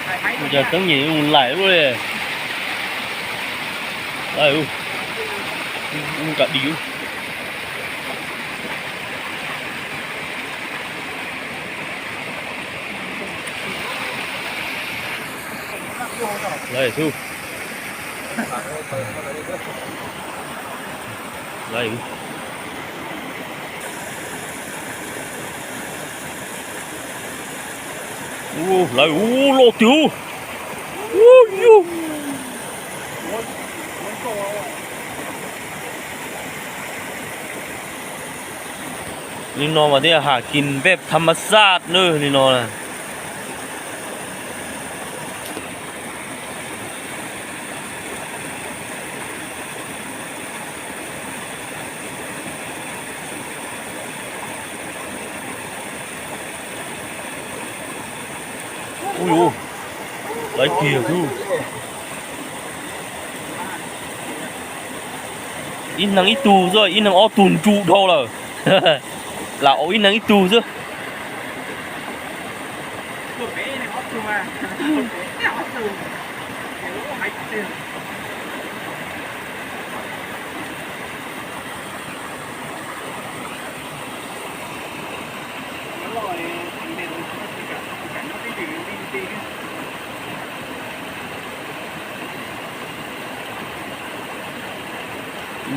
Cas teeb nyem mus laim ua luaj li. Laim ua, ua ka di ua. Laim xwb. Laim. Ua, laim ua loj tiag. Ua, yug. Li no mas thiaj ham kis npej tham mas xaj na li no na. Ui, laiv kiag xwb. Ib neeg ib tug xwb, ib neeg ob tug ntsu dhau lawm. Lam ua ib neeg ib tug xwb.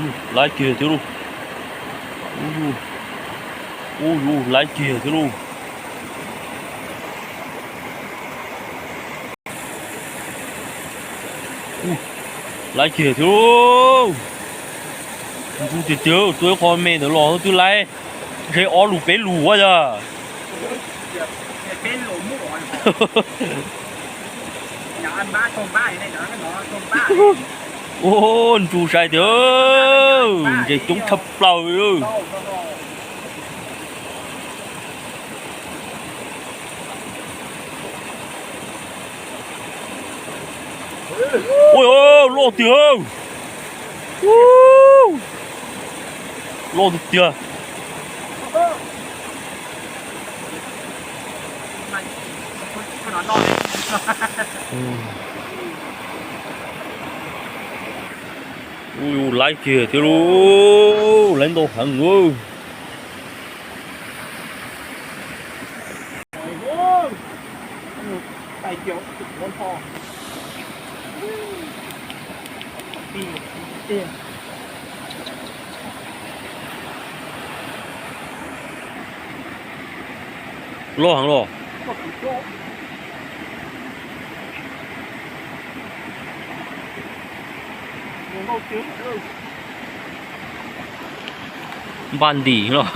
Ub, laiv kiag thiab lauj. Ub, ub, laiv kiag thiab lauj. Laiv kiag thiab lauj. Ntxub tiag tiag, tua ib qho me ntawd los twb laiv. Ntshe ob lus peb lus ua yog. Ua, ntxub sai tiag, ntses coob tshaj plaws. Ua, loj tiag. Loj tiag tiag. Ub, laiv kiag thiab lauj, laiv ntau heev. Loj heev los. Npaj ntim los.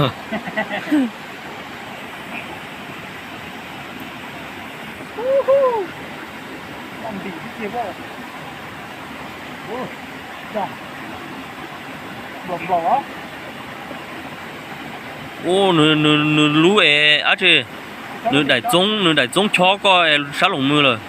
Ub, nws lub es dab tsi, nws daim txoob, nws daim txoob chob koj sab loos mws lawm.